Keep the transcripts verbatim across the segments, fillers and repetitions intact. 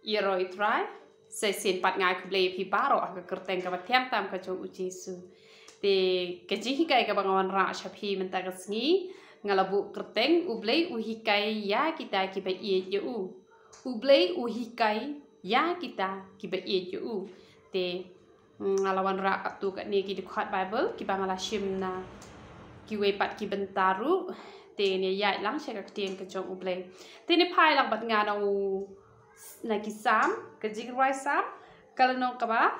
Ïaroh ïa u Trai, sa shisien pat nga ai khublei ïa phi baroh ha ka kyrteng kaba thiang tam ka jong u Jisu. Te ka jinghikai kaba nga wanrah sha phi mynta ka sngi, nga la buh kyrteng U Blei u hikai ïa kita kiba ïeit ïa u. U Blei u hikai ïa kita kiba ïeit ïa u. Te, mm, nga la wanrah katto katne ki dkhot Baibl kiba nga la shim na kiwei pat ki bynta ruh. Te ngin ïaid lang sha ka ktien ka jong U Blei. Te ngin phai lang bad nga na u na ki Salm, ka jingrwai Salm, ka lynnong kaba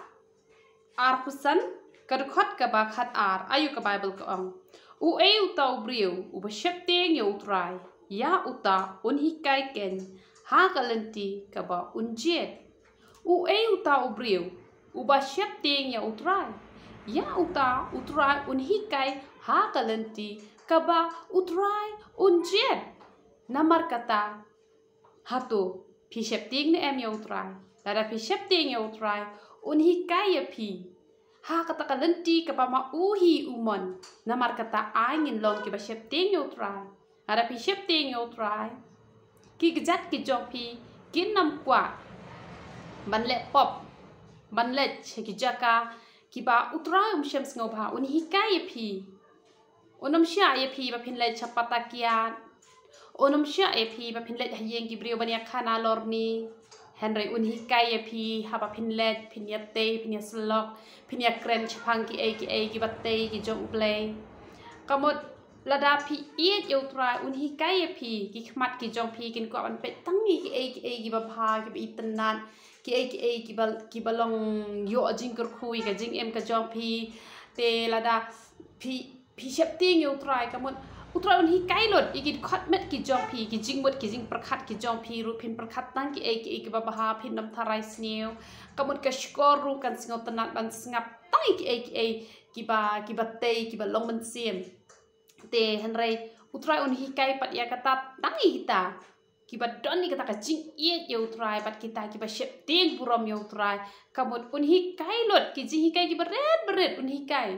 arphew san, ka dkhot kaba khatar. Ayu ka Baibl ka ong: Uei uta u briew uba sheptieng ïa u Trai, ïa uta un hikai kein ha ka lynti kaba un jied. Uei uta u briew uba sheptieng ïa u Trai, ïa uta u Trai un hikai ha ka lynti kaba u Trai un jied. Namar kata, hato phi sheptieng ne em ïa u Trai? Lada phi sheptieng ïa u Trai, un hikai ïa phi ha kata ka lynti kaba ma u hi u mon. Namar kata, ai ngin long kiba sheptieng ïa u Trai. Lada phi sheptieng ïa u Trai, ki kjat ki jong phi kin ym kwah ban leh pop, ban leit sha ki jaka kiba u Trai um shym sngewbha. Un hikai ïa phi. Un ym shah ïa phi ba phin leit sha pata kiad. Un ym shah ïa phi ba phin leit ha ïing ki briew ban ïa khana lorni. Hynrei un hikai ïa phi haba phin leit, phin ïa tei, phin ïa syllok, phin ïa kren shaphang kiei kiei kiba tei ki jong U Blei. Ka mut lada phi ïeit ïa u Trai, un hikai ïa phi, ki khmat ki jong phi kin kwah ban peit tang ïa kiei kiei kiba bha, kiba itynnad, kiei kiei kiba, kiba long ïoh jingkyrkhu ïa ka jingim ka jong phi. Te lada phi, phi sheptieng ïa u Trai, ka mut u Trai un hikai lut ïa ki dkhot met ki jong phi, ki jingmut ki jingpyrkhat ki jong phi ruh, phin pyrkhat tang kiei kiei kiba bha, phin ym tharai sniew. Ka mut ka shkor ruh kan sngewtynnad ban sngap tang ïa kiei kiei kiba, kiba tei, kiba long mynsiem. Te hynrei u Trai un hikai pat ïa kata tang ïa kita kiba don ïa kata ka jingïeit ïa u Trai, bad kita kiba sheptieng burom ïa u Trai. Ka mut un hikai lut ki jinghikai kiba rit ba rit, un hikai.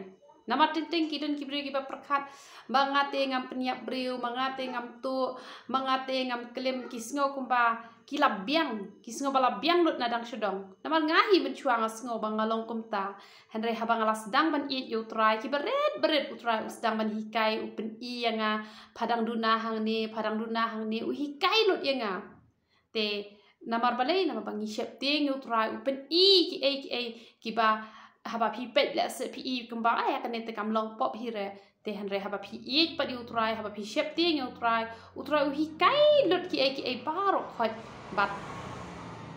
Namar teng teng ki don ki briew kiba pyrkhat, ma nga te ngam pynïap briew, ma nga te ngam tuh, ma nga te ngam klim, ki sngew kumba ki la biang, ki sngew ba la biang lut na dang sha dong. Namar nga hi mynshuwa nga sngew ba nga long kumta. Hynrei haba nga la sdang ban ïeit ïa u Trai, kiba rit ba rit u Trai u sdang ban hikai, u pyni ïa nga, pha dang duna hangne, pha dang duna hangne, u hikai lut ïa nga. Te namar balei? Namar ba ngi sheptieng ïa u Trai, u pyni kiei kiei kiba haba phi peit, lehse phi i kumba, ai, kane te kam long pop hi re. Te hynrei haba phi ïeit pat ïa u Trai, haba phi sheptieng ïa u Trai, u Trai u hikai lut kiei kiei baroh khoit. Bad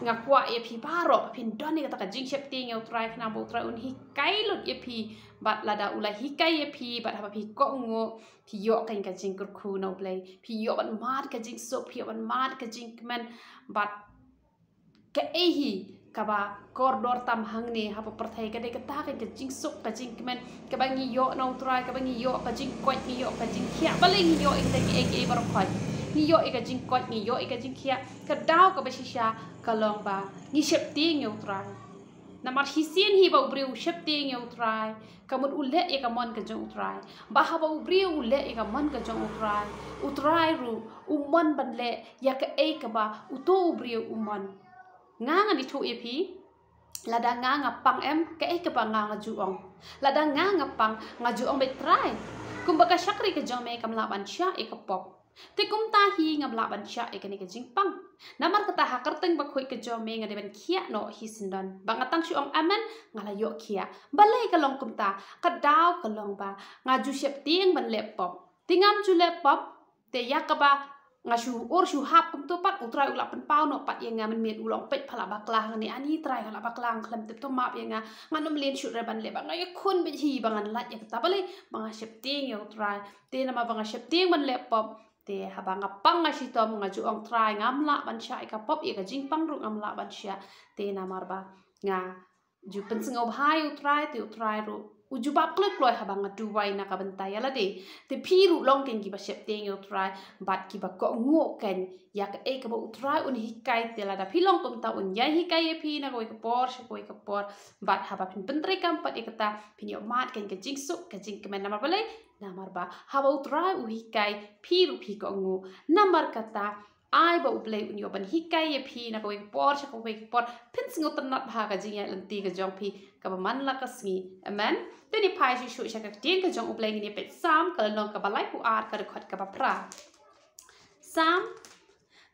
nga kwah ïa phi baroh ba phin don ïa kata ka jingsheptieng ïa u Trai, khnang ba u Trai un hikai lut ïa phi. Bad lada u la hikai ïa phi, bad haba phi kohnguh, phi ïoh kein ka jingkyrkhu na u Blei, phi ïoh ban mad ka jingsuk, phi ïoh ban mad ka jingkmen. Bad kaei hi kaba kordor tam hangne ha pyrthei, ka dei kata ka jingsuk, ka jingkmen kaba ngi ïoh na u Trai, kaba ngi ïoh ka jingkoit, ngi ïoh ka jingkhiah. Balei ngi ïoh ïa kita kiei kiei baroh khoit? Ngi ïoh ïa ka jingkoit, ngi ïoh ïa ka jingkhiah. Ka daw kaba shisha ka long ba ngi sheptieng ïa u Trai. Namar shisien hi ba u briew u sheptieng ïa u Trai, ka mut u leh ïa ka mon ka jong u Trai. Ba haba u briew u leh ïa ka mon ka jong u Trai, u Trai ruh u mon ban leh ïa kaei kaba uto u briew u mon. Nga ngan ïathuh ïa phi, lada nga nga pang em, kaei kaba nga nga ju ong? Lada nga nga pang, nga ju ong beit, Trai, kumba ka shakri ka jong me kam lah ban shah ïa ka pop, te kumta hi ngam lah ban shah ïa kane ka jingpang. Namar kata ha kyrteng bakhuid ka jong me nga dei ban khiah noh hi syndon. Ba nga tang shu ong amen, nga la ïoh khiah. Balei ka long kumta? Ka daw ka long ba nga ju sheptieng ban leh pop. Te ngam ju leh pop, te ïa kaba nga shu ur shu hap kumto pat, u Trai u la pynpaw noh pat ïa nga mynmiet, u la ong, peit, pha la bakla hangne, ani Trai, nga la bakla, khlem tip, to map ïa nga. Ngan ym leh shuh re ban leh, ba nga ïakhun beit hi ba ngan lait ïa kata. Balei? Ba nga sheptieng ïa u Trai. Te namar ba nga sheptieng ban leh pop, te haba nga pang nga shitom, nga ju ong, Trai, ngam lah ban shah ïa ka pop, ïa ka jingpang ruh ngam lah ban shah. Te namar ba nga ju pynsngewbha ïa u Trai, te u Trai ruh u jubab kloi kloi haba nga duwai na ka bynta ïa lade. Te phi ruh long kein kiba sheptieng ïa u Trai bad kiba kohnguh kein ïa kaei kaba u Trai un hikai, te lada phi long kumta un ïai hikai ïa phi na kawei ka por sha kawei ka por. Bad haba phin pyntreikam pat ïa kata, phin ïoh mad kein ka jingsuk ka jingkmen. Namar balei? Namar ba haba u Trai u hikai, phi ruh phi kohnguh. Namar kata, Ai ba U Blei un ïoh ban hikai ïa phi na kawei ka por sha kawei ka por, phin sngewtynnat bha ka jingïaid lynti ka jong phi kaba man la ka sngi. Amen. Te ngin phai shuh shuh sha ka ktien ka jong U Blei, ngin ïa peit Salm ka lynnong kaba laiphew ar ka dkhot kaba phra. Salm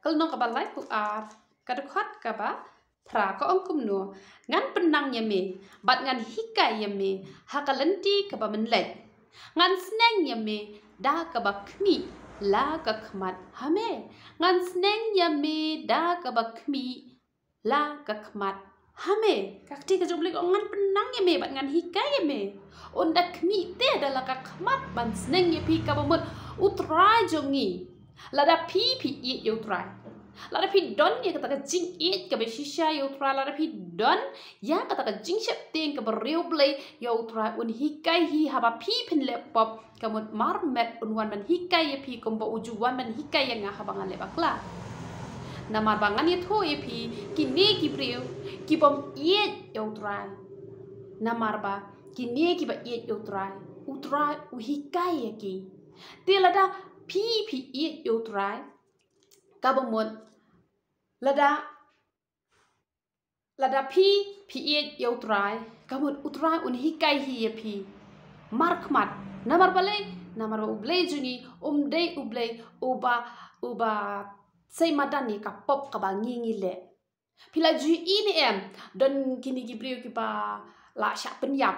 ka lynnong kaba laiphew ar ka dkhot kaba phra, ka ong kumno: Ngan pynnang ïa me bad ngan hikai ïa me ha ka lynti kaba mynleit. Ngan sneng ïa me da kaba khmih la ka khmat ha me. Ngan sneng ïa me da kaba khmih la ka khmat ha me. Ka ktien ka jong U Blei ka ong ngan pynnang ïa me bad ngan hikai ïa me. Un da khmih te da la ka khmat ban sneng ïa phi kaba mut U Trai jong ngi. Lada phi phi ïeit ïa U Trai, lada phi don ïa kata ka jingïeit kaba shisha ïa U Trai, lada phi don ïa kata ka jingsheptieng kaba riewblei ïa U Trai, un hikai hi haba phi phin leh pop. Ka mut marmet un wan ban hikai ïa phi kumba u ju wan ban hikai ïa nga haba ngan leh bakla. Namar ba ngan ïathuh ïa phi, kine ki briew ki bym ïeit ïa U Trai. Namar ba kine kiba ïeit ïa U Trai, U Trai u hikai ïa ki. Te lada phi phi ïeit ïa U Trai, kaba mut lada, lada phi phi ïeit ïa U Trai, ka mut U Trai un hikai hi ïa phi markhmat. Namar balei? Namar ba U Blei jong ngi um dei U Blei uba, uba sei madan ïa ka pop kaba ngi ngi leh. Phi la ju ïohi ne em, don kine ki briew kiba la shah pynïap.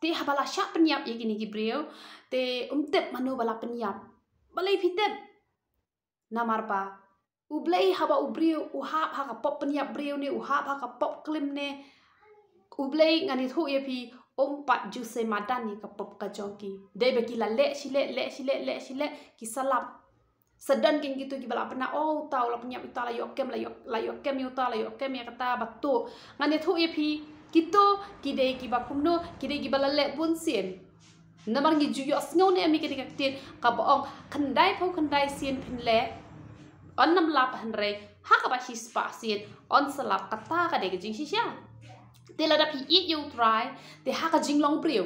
Te haba la shah pynïap ïa kine ki briew, te um tip mano ba la pynïap. Balei phi tip? Namar ba U Blei haba u briew u hap ha ka pop pynïap briew ne u hap ha ka pop klim ne, U Blei, ngan ïathuh ïa phi, um pat ju sei madan ïa ka pop ka jong ki. Dei ba ki la leh shi leh, leh shi leh, leh shi leh, ki sa lap. Sa don keiñ kito kiba la pynah, oh, uta u la pynïap, uta la ïoh kem, la ïoh, la ïoh kem ïa uta, la ïoh kem ïa kata, ba to. Ngan ïathuh ïa phi, kito ki dei kiba kumno, ki dei kiba la leh bun sien. Namar ngi ju ïohsngew ne em ïa kane ka ktien kaba ong, khyndai phew khyndai sien phin leh, yn ym lap, hynrei ha kaba shispah sien yn sa lap. Kata ka dei ka jingshisha. Te lada phi ïeit ïa U Trai, te ha ka jinglong briew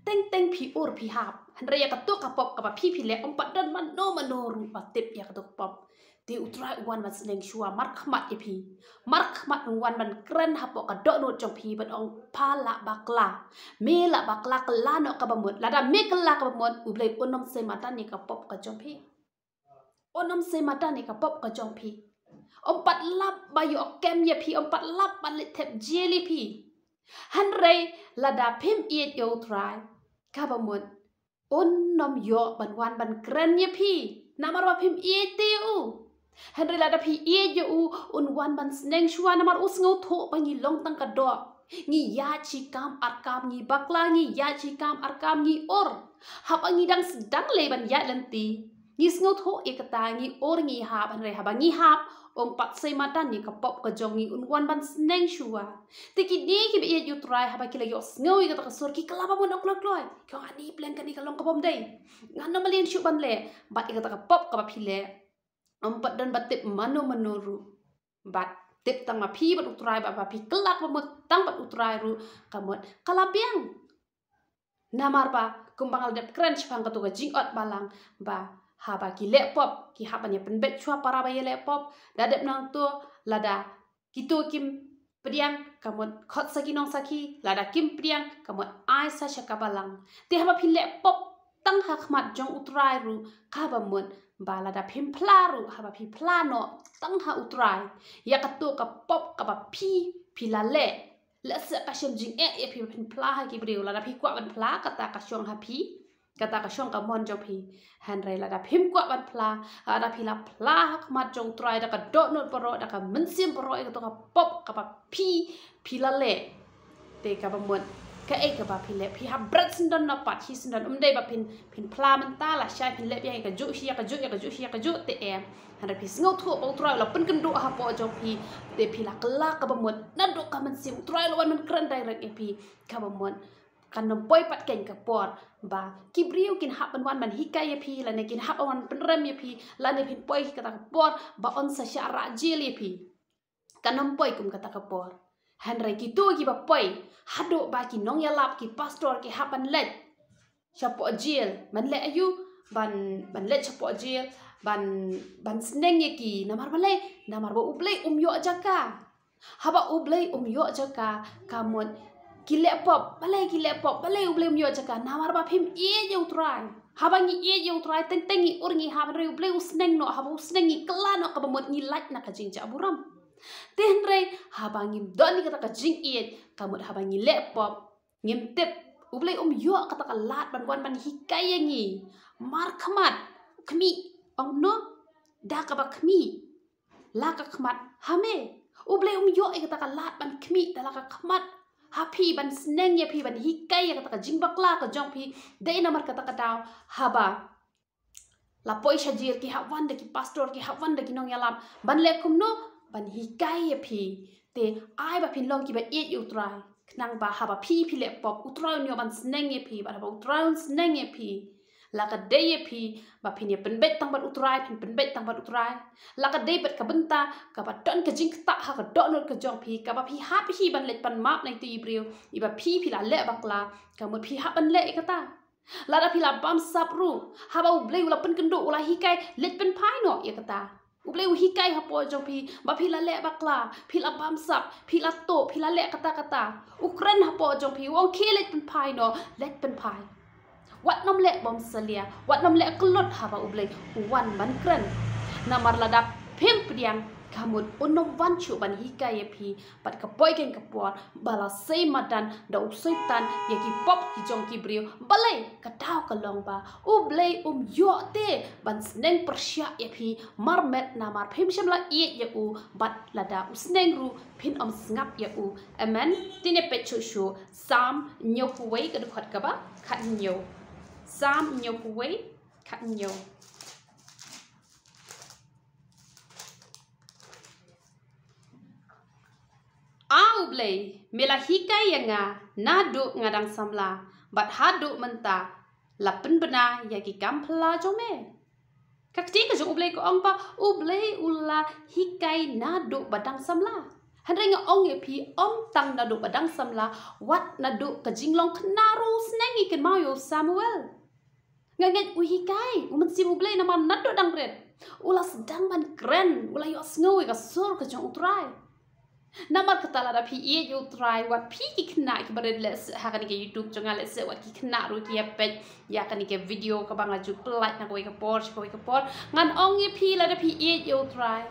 teng teng phi ur phi hap. Hynrei ïa kato ka pop kaba phi phi leh, um pat don mano mano ruh ba tip ïa kato ka pop. Te U Trai u wan ban sneng shuwa markhmat ïa phi. Markhmat u wan ban kren hapoh ka dohnud jong phi ban ong, pha lah bakla. Me lah bakla, kylla noh kaba mut. Lada me kylla kaba mut, U Blei un ym sei madan ïa ka pop ka jong phi. Un ym sei madan ïa ka pop ka jong phi. Um pat lap ba ïoh kem ïa phi, um pat lap ban leit thep jel ïa phi. Hynrei lada phim ïeit ïa U Trai, kaba mut un ym ïoh ban wan ban kren ïa phi. Namar ba phim ïeit te ïa u. Hynrei lada phi ïeit ïa u, un wan ban sneng shuwa, namar u sngewthuh ba ngi long tang ka doh. Ngi ïaid shi kam ar kam, ngi bakla, ngi ïaid shi kam ar kam, ngi ur. Haba ngi dang sdang lei ban ïaid lynti, ngi sngewthuh ïa kata, ngi ur, ngi hap, hynrei haba ngi hap, um pat sei madan ïa ka pop ka jong ngi, un wan ban sneng shuwa. Te kine kiba ïeit ïa U Trai, haba ki la ïohsngew ïa kata ka sur, ki kylla ba mut, ong, kloi kloi, ki ong, ani pleng, kane ka long kaba ym dei. Ngan ym mlien shuh ban leh. Bad ïa kata ka pop kaba phi leh, um pat don ba tip mano mano ruh. Bad tip tang ma phi bad U Trai, bad ba phi kylla kaba mut tang bad U Trai ruh, ka mut ka la biang. Namar ba kumba nga la dep kren shaphang kato ka jingot balang, ba haba ki leh pop ki hap ban ïa pynbeit shuwa para ba ïa leh pop. Da dep nangto, lada kito kim pdiang, ka mut khot sa ki nongsakhi, lada kim pdiang, ka mut ai sa sha ka balang. Te haba phi leh pop tang ha khmat jong U Trai ruh, kaba mut ba lada phim phla ruh, haba phi phla noh tang ha U Trai ïa kato ka pop kaba phi phi la leh, lehse ka shem jingeh ïa phi ba phin phla ha ki briew. Lada phi kwah ban phla, kata ka shong ha phi, kata ka shong ka mon jong phi. Hynrei lada phim kwah ban phla, lada phi la phla ha khmat jong U Trai da ka dohnud baroh, da ka mynsiem baroh, ïa kato ka pop kaba phi phi la leh, te kaba mut kaei kaba phi leh, phi hap bret syndon na pat, shi syndon. Um dei ba phin, phin phla mynta, lashai phin leh biang ïa kajuh shi ïa kajuh, ïa kajuh shi ïa kajuh, te em. Hynrei phi sngewthuh ba U Trai u la pynkynduh hapoh jong phi, te phi la kylla kaba mut. Naduh ka mynsiem, U Trai u la wan ban kren direct ïa phi, kaba mut kan ym poi pat keiñ ka por ba ki briew kin hap ban wan ban hikai ïa phi, lane kin hap ban wan pynrem ïa phi, lane phin poi kata ka por ba yn sa shah rah jel ïa phi. Kan ym poi kum kata ka por. Hynrei kito kiba poi, haduh ba ki nongïalap, ki pastor ki hap ban leit shapoh jel, ban leit aïu, ban, ban leit shapoh jel, ban, ban sneng ïa ki. Namar balei? Namar ba U Blei um ïoh jaka. Haba U Blei um ïoh jaka, ka mut ki leh pop. Balei ki leh pop? Balei U Blei um ïoh jaka? Namar ba phim ïeit ïa U Trai. Haba ngi ïeit ïa U Trai, teng teng ngi ur ngi hap, hynrei U Blei u sneng noh. Haba u sneng, ngi kylla noh, kaba mut ngi lait na ka jingjah burom. Te hynrei haba ngim don ïa kata ka jingïeit, ka mut haba ngi leh pop, ngim tip, U Blei um ïoh kata ka lad ban wan ban hikai ïa ngi. Markhmat, khmih, ong no, da kaba khmih la ka khmat ha me. U Blei um ïoh ïa kata ka lad ban khmih da la ka khmat ha phi, ban sneng ïa phi, ban hikai ïa kata ka jingbakla ka jong phi. Dei namar kata ka daw, haba la poi sha jingïeit, ki hap wan da ki pastor, ki hap wan da ki nongïalam. Ban leh kumno? Ban hikai ïa phi. Te ai ba phin long kiba ïeit ïa U Trai. Khnang ba haba phi, phi leh pop, U Trai un ïoh ban sneng ïa phi. Bad haba U Trai un sneng ïa phi, la ka dei ïa phi ba phin ïa pynbeit tang bad U Trai, phin pynbeit tang bad U Trai. La ka dei bad ka bynta kaba don ka jingktah ha ka dohnud ka jong phi, kaba phi hap hi ban leit pan map na ito i briew iba phi, phi la leh bakla. Ka mut phi hap ban leh ïa kata. Lada phi la bamsap ruh, haba U Blei u la pynkynduh, u la hikai, leit pynphai noh ïa kata. U Blei u hikai hapoh jong phi ba phi la leh bakla, phi la bamsap, phi la tuh, phi la leh kata kata. U kren hapoh jong phi, u ong khie leit pynphai noh, leit pynphai. Wat nym leh bymsalia, wat nym leh kyllut haba U Blei u wan ban kren. Namar lada phim pdiang, ka mut un nym wan shuh ban hikai ïa phi. Bad ka poi keiñ ka por ba la sei madan da u Soitan ïa ki pop ki jong ki briew. Balei? Ka daw ka long ba U Blei um ïoh te ban sneng pyrshah ïa phi marmet, namar phim shym la ïeit ïa u. Bad lada u sneng ruh, phin ym sngap ïa u. Amen. Te ngin peit shuh shuh Salm hynñiewphew wei, ka dkhot kaba khathynñiew. Salm hynñiewphew wei, khathynñiew. A U Blei, me la hikai ïa nga naduh nga dang samla, bad haduh mynta la pynbna ïa ki kam phylla jong me. Ka ktien ka jong U Blei ka ong ba U Blei u la hikai naduh ba dang samla. Hynrei nga ong ïa phi, ym tang naduh ba dang samla, wat naduh ka jinglong khynnah ruh u sneng, ngi kynmaw ïa u Samuel. Nga ngeit u hikai, u Mynsiem U Blei namar naduh dang rit u la sdang ban kren, u la ïohsngew ïa ka sur ka jong U Trai. Namar kata lada phi ïeit ïa U Trai, wat phi ki khynnah kiba rit, lehse ha kane ka YouTube jong nga, lehse wat ki khynnah ruh ki ïa peit ïa kane ka video kaba nga ju pyllait na kawei ka por sha kawei ka por. Ngan ong ïa phi, lada phi ïeit ïa U Trai,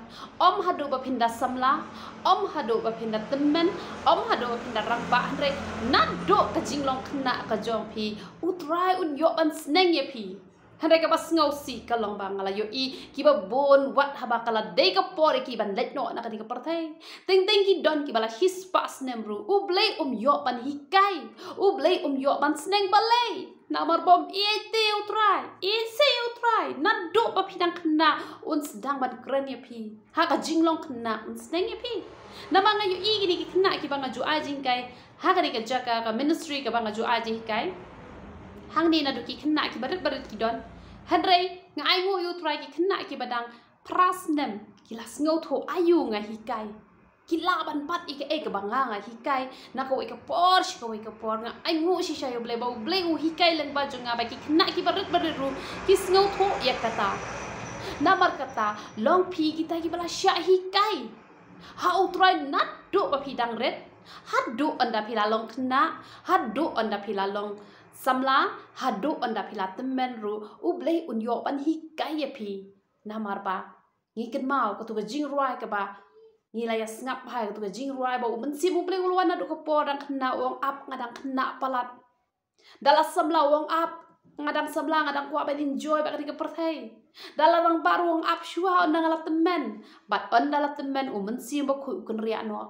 ym haduh ba phin da samla, ym haduh ba phin da tymmen, ym haduh ba phin da rangbah, hynrei naduh ka jinglong khynnah ka jong phi, U Trai un ïoh ban sneng ïa phi. Hynrei kaba sngewsih ka long ba nga la ïohi kiba bun, wat haba ka la dei ka por ïa ki ban leit noh na kane ka pyrthei, teng teng ki don kiba la shispah snem ruh, U Blei um ïoh ban hikai, U Blei um ïoh ban sneng. Balei? Namar ba um ïeit te ïa U Trai. Ïeit seh ïa U Trai. Naduh ba phi dang khynnah un sdang ban kren ïa phi. Ha ka jinglong khynnah un sneng ïa phi. Namar nga ïohi kine ki khynnah kiba nga ju ai jinghikai ha kane ka jaka, ka ministry kaba nga ju ai jinghikai, hangne naduh ki khynnah kiba rit ba rit ki don. Hynrei nga ainguh ïa U Trai, ki khynnah kiba dang phra snem ki la sngewthuh, aiu nga hikai. Ki lah ban bat ïa kaei kaba nga, nga hikai na kawei ka por sha kawei ka por. Nga ainguh shisha ïa U Blei ba U Blei u hikai lyngba jong nga ba ki khynnah kiba rit ba rit ruh ki sngewthuh ïa kata. Namar kata, long phi kita kiba la shah hikai ha U Trai naduh ba phi dang rit, haduh ynda phi la long khynnah, haduh ynda phi la long samla, haduh ynda phi la tymmen ruh, U Blei un ïoh ban hikai ïa phi. Namar ba ngi kynmaw katu ka jingrwai kaba ngi la ïa sngap bha, katu ka jingrwai ba u Mynsiem U Blei u la wan naduh ka por dang khynnah, u ong, ap, nga dang khynnah palat. Da la samla, u ong, ap, nga dang samla, nga dang kwah ban enjoy bad kane ka pyrthei. Da la rangbah ruh, u ong, ap, shuwa ynda nga la tymmen. Bad ynda la tymmen, u Mynsiem Bakhuid u kynriah noh.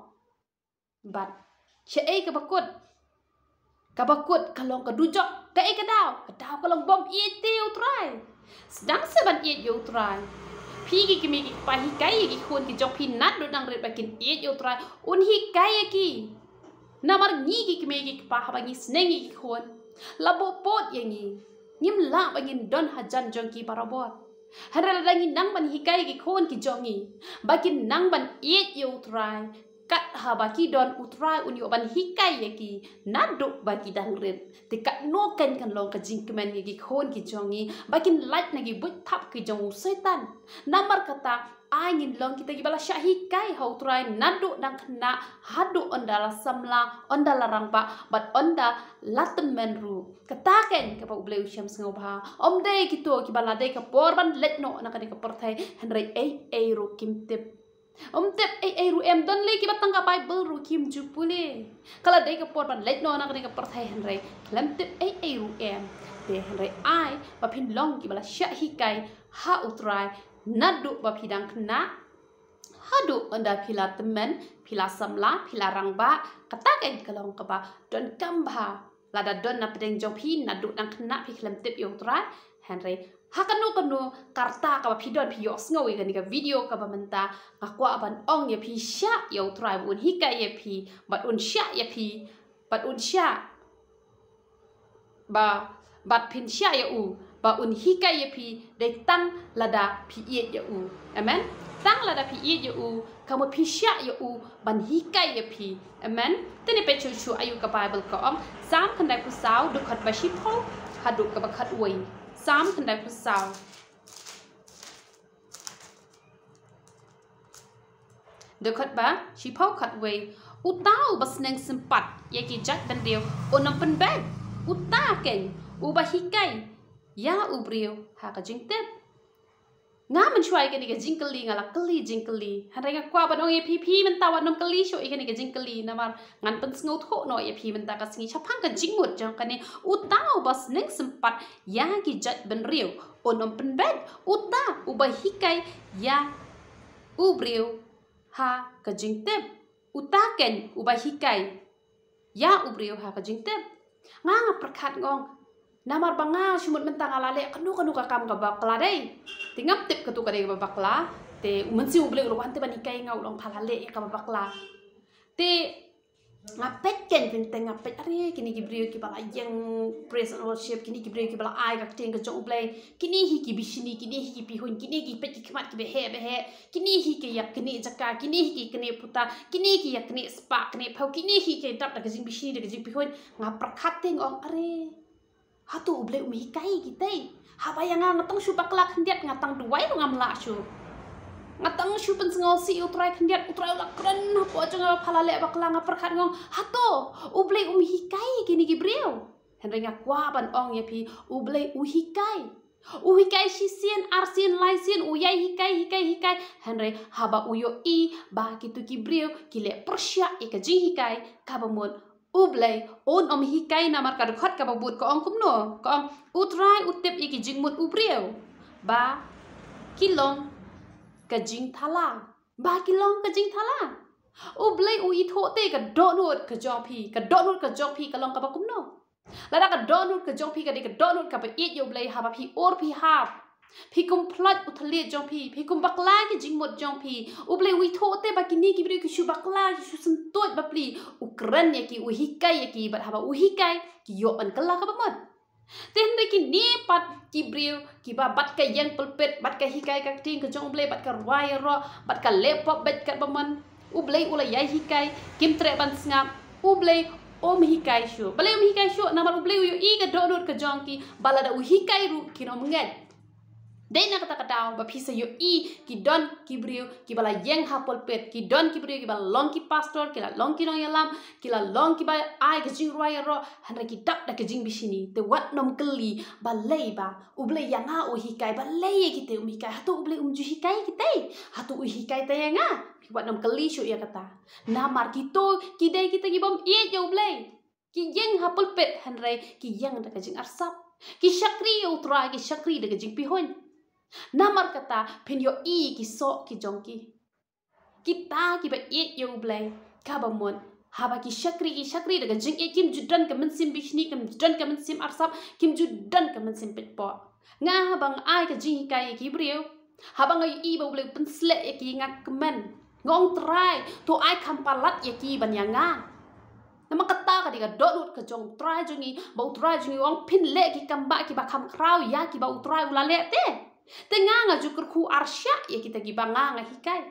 Bad shaei kaba kut? Kaba kut ka long ka dujok. Kaei ka daw? Ka daw ka long bym ïeit te ïa U Trai. Sdang seh ban ïeit ïa U Trai. Phi ki kmie ki kpa, hikai ïa ki khun ki jong phi naduh dang rit ba kin ïeit ïa U Trai. Un hikai ïa ki. Namar ngi ki kmie ki kpa, haba ngi sneng ïa ki khun, la buh pud ïa ngi. Ngim lah ba ngin don hajan jong ki barabor. Hynrei lada ngi nang ban hikai ïa ki khun ki jong ngi ba kin nang ban ïeit ïa U Trai, Kat haba ki don, U Trai un ïoh ban hikai ïa ki naduh ba ki dang rit. Te katno kan kan long ka jingkmen ïa ki khun ki jong ngi ba kin lait na ki buit thap ki jong u Soitan. Namar kata, ai ngin long kita kiba la shah hikai ha U Trai naduh dang khynnah haduh ynda la samla, ynda la rangbah bad ynda la tymmen ruh. Kata kan kaba U Blei u shem sngewbha. Ym dei kito kiba la dei ka por ban leit noh na kane ka pyrthei, hynrei ei ei ruh kim tip. Ym tip ei ei ruh em. Don lei kiba tang ka Baibl ruh kim ju pule. Ka la dei ka por ban leit noh na kane ka pyrthei, hynrei khlem tip ei ei ruh em. Te hynrei ai ba phin long kiba la shah hikai ha U Trai naduh ba phi dang khynnah haduh ynda phi la tymmen, phi la samla, phi la rangbah. Kata kan ka long kaba donkam bha. Lada don na pdeng jong phi naduh dang khynnah phi khlem tip ïa U Trai, hynrei ha kano kano ka rta kaba phi don, phi ïohsngew ïa kane ka video kaba mynta, nga kwah ban ong ïa phi, shah ïa U Trai ba un hikai ïa phi, bad un shah ïa phi, bad un shah ba, bad phin shah ïa u ba un hikai ïa phi dei tang lada phi ïeit ïa u. Amen. Tang lada phi ïeit ïa u, ka mut phi shah ïa u ban hikai ïa phi. Amen. Te ngin peit shuh shuh aïu ka Baibl ka ong. Salm khyndaiphew saw, dkhot ba shiphew haduh kaba khatwei. Salm khyndaiphew saw, dkhot ba shiphew khatwei. Uta uba sneng sympat ïa ki jaitbynriew un ym pynbeit. Uta keiñ uba hikai ïa u briew ha ka jingtip. Nga mynshuwa ïa kane ka jingkylli nga la kylli jingkylli. Hynrei nga kwah ban ong ïa phi, phi mynta wat nym kylli shuh ïa kane ka jingkylli, namar ngan pynsngewthuh noh ïa phi mynta ka sngi shaphang ka jingmut jong kane. Uta uba sneng sympat ïa ki jaitbynriew un ym pynbeit. Uta uba hikai ïa u briew ha ka jingtip. Uta keiñ uba hikai ïa u briew ha ka jingtip. Nga, nga pyrkhat nga ong, namar ba nga shu mut mynta nga la leh kano kano ka kam kaba bakla dei. Te ngam tip kato ka dei kaba bakla. Te u Mynsiem U Blei u la wan te ban hikai nga, u la ong pha la leh ïa kaba bakla. Te nga peit keiñ, teng teng nga peit, are, kine ki briew kiba la ïeng praise and worship, kine ki briew kiba la ai ka ktien ka jong U Blei. Kine hi ki bishni, kine hi ki pihuiñ, kine ki peit ki khmat kiba heh ba heh. Kine hi ki ïa kane jaka, kine hi ki kane puta, kine ki ïa kane spah, kane phew, kine hi ki dap da ka jingbishni, da ka jingpihuiñ. Nga pyrkhat te nga ong, are, hato U Blei um hikai ïa kitei? Haba ïa nga, nga tang shu bakla khyndiat, nga tang duwai ruh ngam lah shuh. Nga tang shu pynsngewsih ïa U Trai khyndiat, U Trai u la kren hapoh jong nga ba pha la leh bakla. Nga pyrkhat nga ong, hato U Blei um hikai ïa kine ki briew? Hynrei nga kwah ban ong ïa phi, U Blei u hikai. U hikai shisien, arsien, laisien, u ïai hikai, hikai, hikai. Hynrei haba u ïohi ba kito ki briew ki leh pyrshah ïa ka jinghikai kaba mut, U Blei un ym hikai. Namar ka dkhot kaba bud ka ong kumno? Ka ong, U Trai u tip ïa ki jingmut u briew, ba ki long ka jingthala. Ba ki long ka jingthala. U Blei u ithuh te ka dohnud ka jong phi, ka dohnud ka jong phi ka long kaba kumno. Lada ka dohnud ka jong phi ka dei ka dohnud kaba ïeit ïa U Blei, haba phi ur phi hap, phi kum pynlait u thylliej jong phi, phi kum bakla ki jingmut jong phi, U Blei u ithuh te ba kine ki briew ki shu bakla, ki shu syntuid bapli. U kren ïa ki, u hikai ïa ki, bad haba u hikai, ki ïoh ban kylla kaba mut. Te hynrei kine pat ki briew kiba bad ka ïeng pulpit, bad ka hikai ka ktien ka jong U Blei, bad ka rwai ïaroh, bad ka leh pop bad katba mon, U Blei u la ïai hikai, kim treh ban sngap. U Blei um hikai shuh. Balei um hikai shuh? Namar U Blei u ïohi ka dohnud ka jong ki, ba lada u hikai ruh kin ym ngeit. Dei na kata ka daw ba phi sa ïohi ki don ki briew kiba la ïeng ha pulpit, ki don ki briew kiba long ki pastor, ki la long ki nongïalam, ki la long kiba ai ka jingrwai ïaroh, hynrei ki dap da ka jingbishni. Te wat nym kylli balei ba U Blei ïa nga u hikai, balei ïa kitei um hikai, hato U Blei um ju hikai ïa kitei, hato u hikai te ïa nga? Phi wat nym kylli shuh ïa kata. Namar kito ki dei kita ki bym ïeit ïa U Blei. Ki ïeng ha pulpit hynrei ki ïeng da ka jingarsap. Ki shakri ïa U Trai, ki shakri da ka jingpihuiñ. Namar kata phin ïohi ki soh ki jong ki. Kita kiba ïeit ïa U Blei kaba mut, haba ki shakri, ki shakri da ka jingïeit, kim ju don ka mynsiem bishni, kim ju don ka mynsiem arsap, kim ju don ka mynsiem peit poh. Nga haba nga ai ka jinghikai ïa ki briew, haba nga ïohi ba U Blei u pynsleh ïa ki, nga kmen. Nga ong, Trai, to ai kham palat ïa ki ban ïa nga. Namar kata ka dei ka dohnud ka jong U Trai jong ngi, ba U Trai jong ngi u ong phin leh ki kam bah kiba kham khraw ïa kiba U Trai u la leh te. Te nga, nga ju kyrkhu arshah ïa kita kiba nga, nga hikai.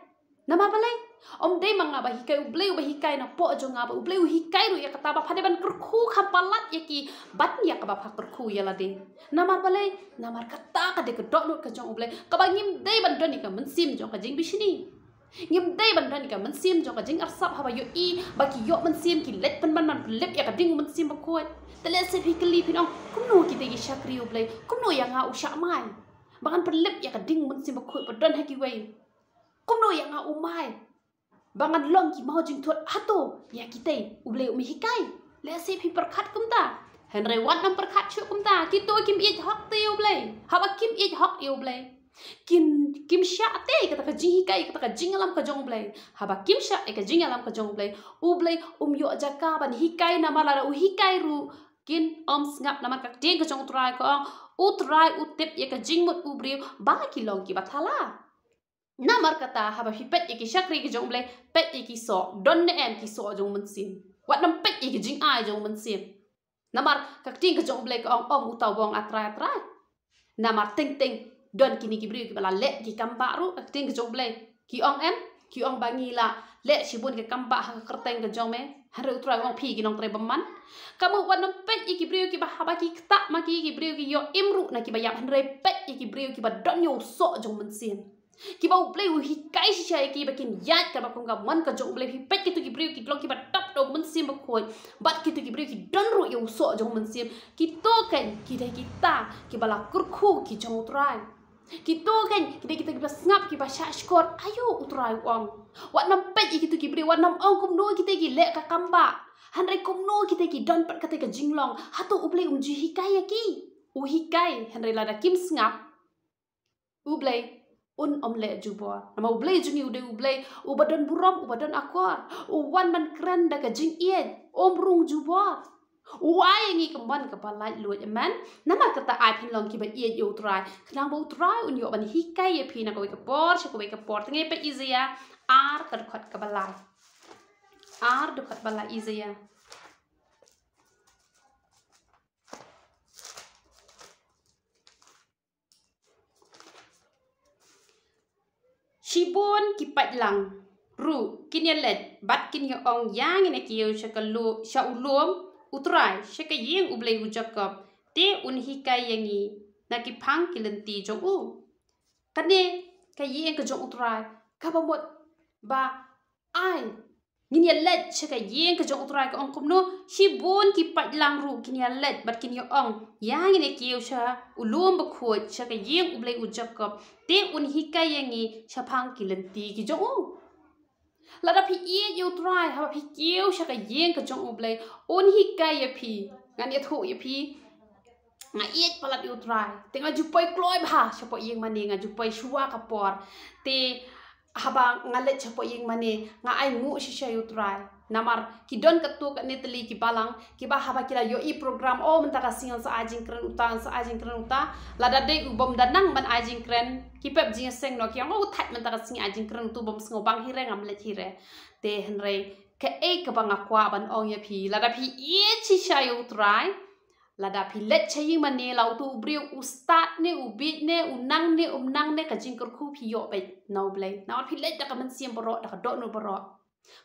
Namar balei? Ym dei ma nga ba hikai, U Blei uba hikai napoh jong nga, ba U Blei u hikai ruh ïa kata ba pha dei ban kyrkhu kham palat ïa ki ban ïa kaba pha kyrkhu ïa lade. Namar balei? Namar kata ka dei ka dohnud ka jong U Blei, kaba ngim dei ban don ïa ka mynsiem jong ka jingbishni. Ngim dei ban don ïa ka mynsiem jong ka jingarsap haba ïohi ba ki ïoh mynsiem, ki leit pynban ban pynlip ïa ka ding U Mynsiem Bakhuid. Te lehse phi kylli phin ong, kumno kita ki shakri U Blei? Kumno ïa nga u shah mai ba ngan pynlip ïa ka ding U Mynsiem Bakhuid ba don ha kiwei? Kumno ïa nga u mai ba ngan long ki maw jingthut? Hato ïa kita U Blei um hikai? Lehse phi pyrkhat kumta. Hynrei wat nym pyrkhat shuh kumta. Kito kim ïeit hok te ïa U Blei. Haba kim ïeit hok ïa U Blei, kim, kim shah te kata ka jinghikai, kata ka jingïalam ka jong U Blei. Haba kim shah ïa ka jingïalam ka jong U Blei, U Blei um ïoh jaka ban hikai, namar lada u hikai ruh kin ym sngap. Namar ka ktien ka jong U Trai ka ong, U Trai u tip ïa ka jingmut u briew ba ki long kiba thala. Namar kata haba phi peit ïa ki shakri ki jong U Blei, peit ïa ki soh, don ne em ki soh jong U Mynsiem. Wat nym peit ïa ki jingai jong U Mynsiem. Namar ka ktien ka jong U Blei ka ong, ym uta uba ong A Trai, A Trai. Namar teng teng don kine ki briew kiba la leh ki kam bah ruh. Ka ktien ka jong U Blei ki ong em, ki ong ba ngi la leh shibun ki kam bah ha ka kyrteng ka jong me. Hynrei U Trai u ong phi ki nongtrei bymman. Ka mut wat nym peit ïa ki briew kiba haba ki ktah ma ki, ki briew ki ïoh im ruh na kiba ïap. Hynrei peit ïa ki briew kiba don ïa u soh jong U Mynsiem, kiba U Blei u hikai shisha ïa ki ba kin ïaid katba kum ka mon ka jong U Blei. Phi peit kito ki briew ki long kiba dap da U Mynsiem Bakhuid, bad kito ki briew ki don ruh ïa u soh jong U Mynsiem. Kito kein ki dei kita kiba la kyrkhu ki jong U Trai. Kito kein ki dei kita kiba sngap, kiba shah shkor. Aïu U Trai u ong. Wat nym peit ïa kito ki briew, wat nym ong kumno kita ki leh ka kam bah. Hynrei kumno kita ki don pat kata ka jinglong. Hato U Blei um ju hikai ïa ki? U hikai, hynrei lada kim sngap, U Blei un ym leh jubor. Namar U Blei jong ngi u dei U Blei uba don burom, uba don akor. U wan ban kren da ka jingïeit, um rung jubor. U ai ïa ngi ka mon kaba laitluid. Amen. Namar kata ai phin long kiba ïeit ïa U Trai, khnang ba U Trai un ïoh ban hikai ïa phi na kawei ka por sha kawei ka por. Te ngi peit Isaïah ar, ka dkhot kaba lai. Ar, dkhot ba lai, Isaïah. Shibun ki paidlang ruh kin ïaleit bad kin ïa ong, ïa ngin ïa kiew sha ka lu-, sha u lum U Trai, sha ka ïing U Blei u Jakob, te un hikai ïa ngi na ki phang ki lynti jong u. Kane ka ïing ka jong U Trai kaba mut ba ai ngin ïaleit sha ka ïing ka jong U Trai, ka ong kumno? Shibun ki paidlang ruh kin ïaleit bad kin ïa ong, ïa ngin ïa kiew sha u lum bakhuid, sha ka ïing U Blei u Jakob, te un hikai ïa ngi shaphang ki lynti ki jong u. Lada phi ïeit ïa U Trai, haba phi kiew sha ka ïing ka jong U Blei, un hikai ïa phi. Ngan ïathuh ïa phi. Nga ïeit palat ïa U Trai, te nga ju poi kloi bha shapoh ïing mane, nga ju poi shuwa ka por. Te haba nga leit shapoh ïing mane, nga ainguh shisha ïa U Trai. Namar ki don katto katne tylli ki balang kiba haba ki la ïohi program, oh, mynta ka sngi yn sa ai jingkren uta, yn sa ai jingkren uta. Lada dei u bym da nang ban ai jingkren, ki pep jingïaseng noh, ki ong, oh, u thait mynta ka sngi ai jingkren utu, bym sngew bang hi re, ngam leit hi re. Te hynrei kaei kaba nga kwah ban ong ïa phi, lada phi ïeit shisha ïa U Trai, lada phi leit sha ïing mane, la utu u briew u stad ne, u bieit ne, u nang ne, um nang ne, ka jingkyrkhu phi ïoh beit na U Blei. Namar phi leit da ka mynsiem baroh, da ka dohnud baroh.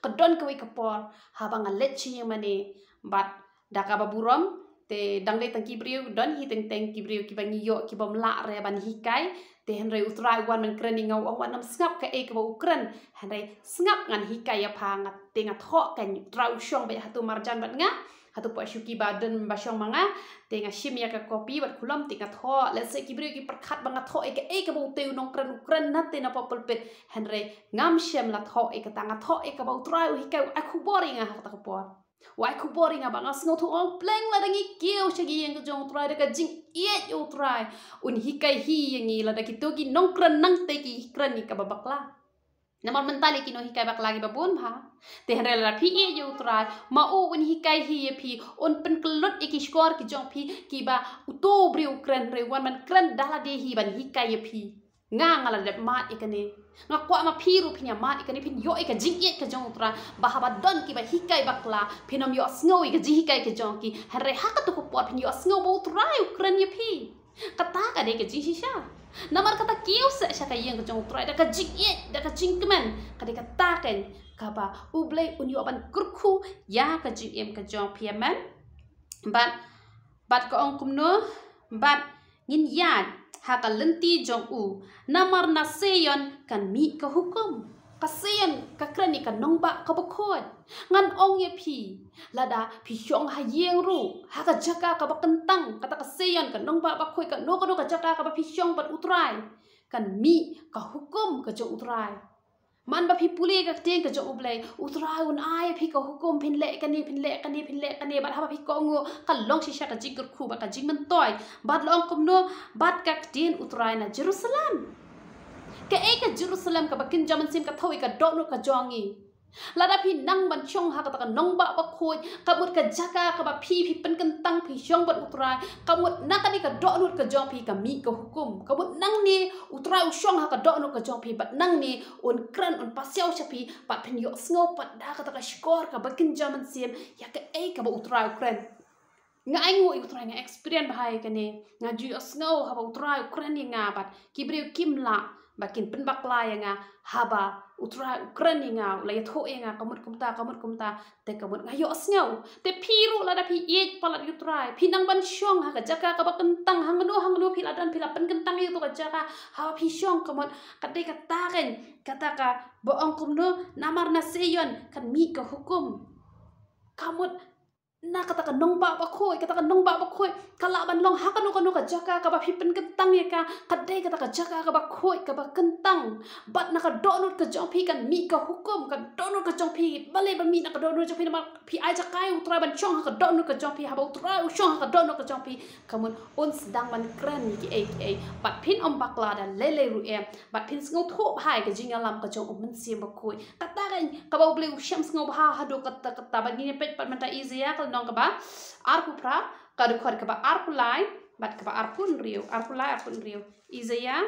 Ka don kawei ka por haba nga leit sha ïing mane, bad da kaba burom, te dang dei tang ki briew, don hi teng teng ki briew kiba ngi ïoh ki bym lah re ban hikai. Te hynrei U Trai u wan ban kren ïa nga, u ong wat nym sngap kaei kaba u kren. Hynrei sngap, ngan hikai ïa pha. Nga te nga thoh, kan U Trai u shong beit hato marjan bad nga, hato poi shuki ba don ba shong ma nga. Te nga shim ïa ka kopi bad kulom te nga thoh. Lehse ki briew ki pyrkhat ba nga thoh ïa kaei kaba utei u nongkren u kren na te napoh pulpit. Hynrei ngam shym la thoh ïa kata, nga thoh ïa kaba U Trai u hikai, u ai khubor ïa nga ha kata ka por. U ai khubor ïa nga ba nga sngewthuh, oh, pleng lada ngi kiew sha ki ïing ka jong U Trai da ka jingïeit ïa U Trai, un hikai hi ïa ngi, lada kito ki nongkren nangtei ki kren ïa kaba bakla. Namar mynta lei ki nonghikai bakla kiba bun bha. Te hynrei lada phi ïeit ïa U Trai, ma u un hikai hi ïa phi, un pynkyllut ïa ki shkor ki jong phi, kiba uto u briew u kren, hynrei u wan ban kren da lade hi ban hikai ïa phi. Nga, nga la dep mad ïa kane. Nga kwah ma phi ruh phin ïa mad ïa kane, phin ïoh ïa ka jingïeit ka jong U Trai, ba haba don kiba hikai bakla, phin ym ïohsngew ïa ka jinghikai ka jong ki. Hynrei ha kato ka por phin ïohsngew ba U Trai u kren ïa phi. Kata ka dei ka jingshisha. Namar kata kiew seh sha ka ïing ka jong U Trai da ka jingïeit, da ka jingkmen, ka dei kata keiñ kaba U Blei un ïoh ban kyrkhu ïa ka jingim ka jong phi, amen. Bad, bad ka ong kumno, bad ngin ïaid ha ka lynti jong u, namar na Sion kan mih ka hukum. Ka Sion ka kren ïa ka nongbah kaba khuid. Ngan ong ïa phi, lada phi shong ha ïing ruh, ha ka jaka kaba kyntang, kata ka Sion ka nongbah ba khuid, kano kano ka jaka kaba phi shong bad U Trai, kan mih ka hukum ka jong U Trai. Man ba phi pule ka ktien ka jong U Blei, U Trai un ai phi ka hukum, phin leh kane, phin leh kane, phin leh kane, bad haba phi kohnguh, ka long shisha ka jingkyrkhu bad ka jingmyntoi. Bad la ong kumno, bad ka ktien U Trai na Jerusalem. Kaei ka Jerusalem kaba kynja mynsiem? Ka thaw ïa ka dohnud ka jong ngi. Lada phi nang ban shong ha kata ka nongbah ba khuid, ka mut ka jaka kaba phi, phi pynkyntang, phi shong bad U Trai, ka mut na kane ka dohnud ka jong phi ka mih ka hukum. Ka mut nangne U Trai u shong ha ka dohnud ka jong phi, bad nangne un kren, un pasiaw sha phi, bad phin ïohsngew pat da kata ka shkor kaba kynja mynsiem ïa kaei kaba U Trai u kren. Nga ainguh ïa U Trai, nga experience bha ïa kane. Nga ju ïohsngew haba U Trai u kren ïa nga, bad ki briew kim lah ba kin pynbakla ïa nga haba U Trai u kren ïa nga, u la ïathuh ïa nga ka mut kumta, ka mut kumta. Te ka mut nga ïohsngew. Te phi ruh, lada phi ïeit palat ïa U Trai, phi nang ban shong ha ka jaka kaba kyntang, hangno hangno phi la don, phi la pynkyntang ïa kato ka jaka, haba phi shong, ka mut ka dei kata keiñ kata kaba ong kumno, namar na Sion kan mih ka hukum. Ka mut na kata ka nongbah ba khuid, kata ka nongbah ba khuid ka lah ban long ha kano kano ka jaka kaba phi pynkyntang ïa ka, ka dei kata ka jaka kaba khuid, kaba kyntang. Bad na ka dohnud ka jong phi kan mih ka hukum, ka dohnud ka jong phi. Balei ba mih na ka dohnud jong phi? Namar phi ai jaka ïa U Trai ban shong ha ka dohnud ka jong phi. Haba U Trai u shong ha ka dohnud ka jong phi, ka mut un sdang ban kren ïa kiei kiei, bad phin ym bakla da lei lei ruh em. Bad phin sngewthuh bha ïa ka jingïalam ka jong U Mynsiem Bakhuid. Kata keiñ kaba U Blei u shem sngewbha haduh katta katta. Bad ngin ïa peit pat mynta Isaïah ka lynnong kaba arphew phra, ka dkhot kaba arphew lai bad kaba arphew hynriew, arphew lai, arphew hynriew. Isaïah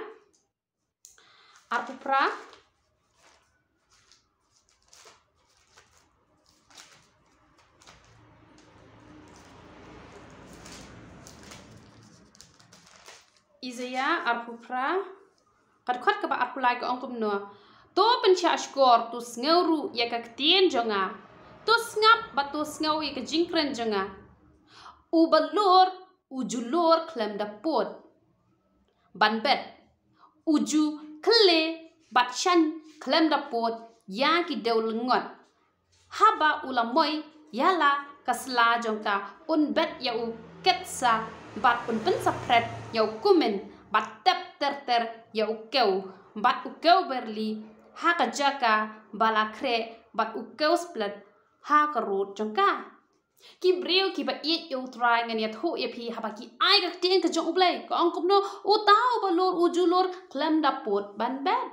arphew phra. Isaïah arphew phra, ka dkhot kaba arphew lai, ka ong kumno: To pynshah shkor, to sngew ruh ïa ka ktien jong nga. To sngap bad to sngew ïa ka jingkren jong nga. U balur u ju lur khlem da pud ban bet, u ju khylleh bad shaiñ khlem da pud ïa ki dewlyngkot. Haba u la moi ïa la ka sla jong ka, un bet ïa u ketsa bad un pynsaphred ïa u kumne, bad tep ter ter ïa u kew bad u kew berli ha ka jaka ba la khreh, bad u kew splet ha ka rud jong ka. Ki briew kiba ïeit ïa U Trai, ngan ïathuh ïa phi, haba ki ai ka ktien ka jong U Blei, ka ong kumno: Uta u balur u ju lur khlem da pud ban bet.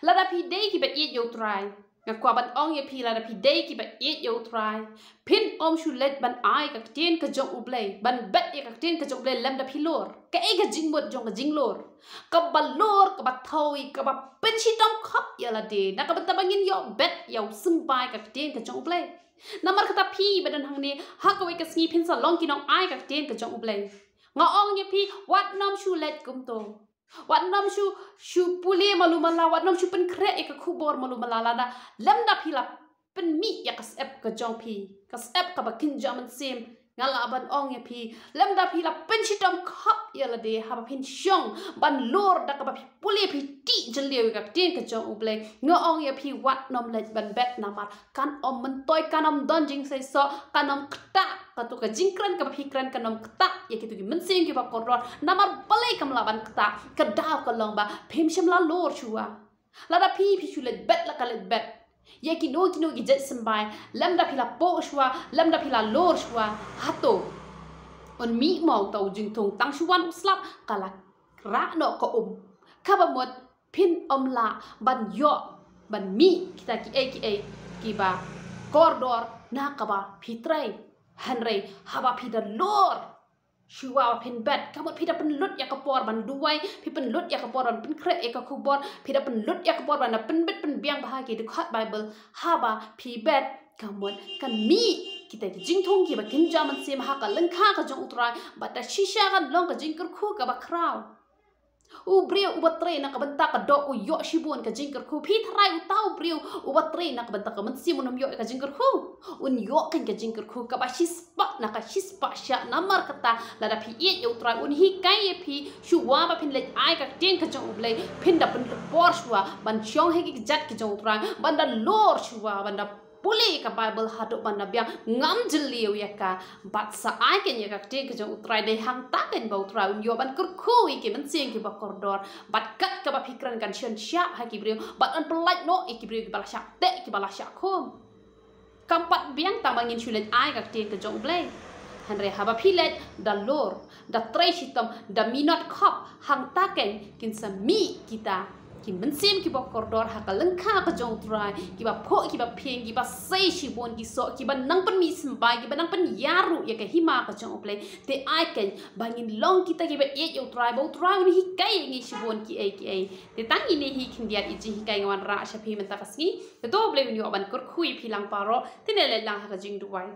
Lada phi dei kiba ïeit ïa U Trai, nga kwah ban ong ïa phi, lada phi dei kiba ïeit ïa U Trai, phin ym shu leit ban ai ka ktien ka jong U Blei, ban bet ïa ka ktien ka jong U Blei lymda phi lur. Kaei ka jingmut jong ka jinglur? Kaba lur, kaba thaw ïa, kaba pynshitom khop ïa lade. Na ka bynta ba ngin ïoh bet ïa u symbai ka ktien ka jong U Blei. Namar kata phi ba don hangne, ha kawei ka sngi phin sa long ki nong ai ka ktien ka jong U Blei. Nga ong ïa phi, wat nym shu leit kumto. Wat nym shu, shu pule malu mala, wat nym shu pynkhreh ïa ka khubor malu mala, lada lymda phi la pynmih ïa ka syep ka jong phi, ka syep kaba kynja mynsiem. Nga lah ban ong ïa phi, lymda phi la pynshitom khop ïa lade, haba phin shong ban lur da kaba phi pule, phi tih jylliew ïa ka ktien ka jong U Blei, nga ong ïa phi, wat nym leit ban bet, namar kan ym myntoi, kan ym don jingseisoh, kan ym ktah. Kato ka jingkren kaba phi kren kan ym ktah ïa kito ki mynsiem kiba kordor. Namar balei kam lah ban ktah? Ka daw ka long ba phim shym la lur shuwa. Lada phi, phi shu leit bet la ka leit bet ïa kino kino ki jait symbai, lymda phi la phuh shuwa, lymda phi la lur shuwa, hato un mih mo uta u jingthung? Tang shu wan u slap, ka la rah noh ka um. Kaba mut phin ym lah ban ïoh ban mih kita kiei kiei kiba kordor na kaba phi trei. Hynrei haba phi da lur shuwa ba phin bet, ka mut phi da pynlut ïa ka por ban duwai, phi pynlut ïa ka por ban pynkhreh ïa ka khubor, phi da pynlut ïa ka por ban da pynbit pynbiang bha ki dkhot Baibl. Haba phi bet, ka mut kan mih kita ki jingthung kiba kynja mynsiem ha ka lyngkha ka jong U Trai, bad da shisha kan long ka jingkyrkhu kaba khraw. U briew uba trei na ka bynta ka doh u ïoh shibun ka jingkyrkhu. Phi tharai uta u briew uba trei na ka bynta ka mynsiem un ym ïoh ka jingkyrkhu? Un ïoh kein ka jingkyrkhu kaba shispah na ka shispah shah. Namar kata lada phi ïeit ïa U Trai un hikai ïa phi shuwa ba phin leit ai ka ktien ka jong U Blei, phin da pynpor shuwa ban shong ha ki kjat ki jong U Trai, ban da lor shuwa, ban da pule ka Baibl haduh ban da biang, ngam jylliew ïa ka. Bad sa ai kein ïa ka ktien ka jong U Trai, dei hangta kein ba U Trai un ïoh ban kyrkhu ïa ki mynsiem kiba kordor. Bad kat kaba phi kren kan shon shah ha ki briew, bad yn pyllait noh ïa ki briew kiba la shah teh, kiba la shah khum. Kam pat biang tang ba ngin shu leit ai ka ktien ka jong U Blei. Hynrei haba phi leit da lor, da trei shitom, da minot khop, hangta kein kin sa mih kita ki mynsiem kiba kordor ha ka lyngkha ka jong U Trai, kiba phuh, kiba phieng, kiba sei shibun ki soh, kiba nang pynmih symbai, kiba nang pynïar ruh ïa ka hima ka jong U Blei. Te ai kein ba ngin long kita kiba ïeit ïa U Trai, ba U Trai un hikai ïa ngi shibun kiei kiei. Te tang ine hi khyndiat i jinghikai nga wanrah sha phi mynta ka sngi. Te to U Blei un ïoh ban kyrkhu ïa phi lang baroh. Te ngin leit lang ha ka jingduwai.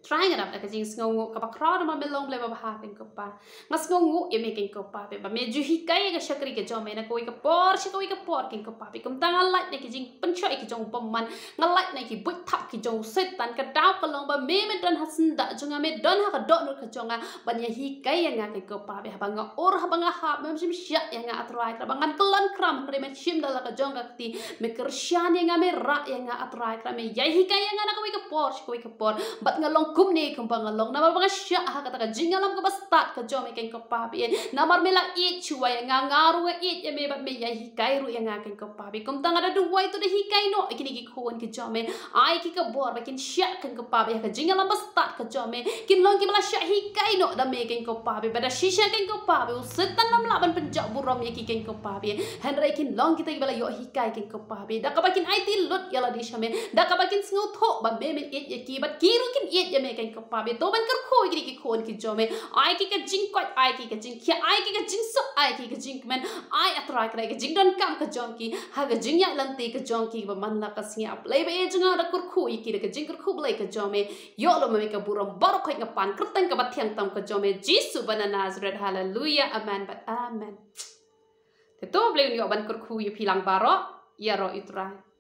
Trai, nga dap da ka jingsngewnguh kaba khraw namar me long Blei babha kein ko Pa. Nga sngewnguh ïa me kein ko Pa, ba me ju hikai ïa ka shakri ka jong me na kawei ka por sha kawei ka por kein ko Pa. Kumta nga lait na ki jingpynshoh ïa ki jong u bymman, nga lait na ki buit thap ki jong u Soitan, ka daw ka long ba me, me don ha syndah jong nga, me don ha ka dohnud ka jong nga ban ïa hikai ïa nga kein ko Pa. Haba nga ur, haba nga hap, mem shim shah ïa nga A Trai Kynrad, ba ngan kyllon khram, hynrei me shim da la ka jong ka kti, me kyrshan ïa nga, me rah ïa nga A Trai Kynrad, me ïai hikai ïa nga na kawei ka por sha kawei ka por. Bad nga long kumne kumba nga long namar ba nga shah ha kata ka jingïalam kaba stad ka jong me kein ko Pa. Namar me la ïeit shuwa ïa nga, nga ruh nga ïeit ïa me, bad me ïai hikai ruh ïa nga kein ko Pa. Kumta nga da duwai, to da hikai noh ïa kine ki khun ki jong me. Ai ki ka bor ba kin shah kein ko Pa, ïa ka jingïalam ba stad ka jong me, kin long kiba la shah hikai noh da me kein ko Pa, ba da shisha kein ko Pa, u Soitan ym lah ban pynjah burom ïa ki kein ko Pa. Hynrei kin long kita kiba la ïoh hikai kein ko Pa, da kaba kin aiti lut ïa lade sha me, da kaba kin sngewthuh ba me, me ïeit ïa ki, bad ki ruh kin ïeit ïa me kein ko Pa. To ban kyrkhu ïa kine ki khun ki jong me, ai ki ka jingkoit, ai ki ka jingkhiah, ai ki ka jingsuk, ai ki ka jingkmen, ai A Trai Kynrad ka jingdonkam ka jong ki ha ka jingïaid lynti ka jong ki ba man la ka sngi. A Blei ba ïeit jong nga, da kyrkhu ïa ki da ka jingkyrkhu Blei ka jong me. Ïoh lem ma me ka burom baroh khoit, nga pan kyrteng kaba thiang tam ka jong me Jisu ba na Nasareth. Haleluya, amen bad amen. Te to Blei un ïoh ban kyrkhu ïa phi lang baroh. Ïaroh U Trai.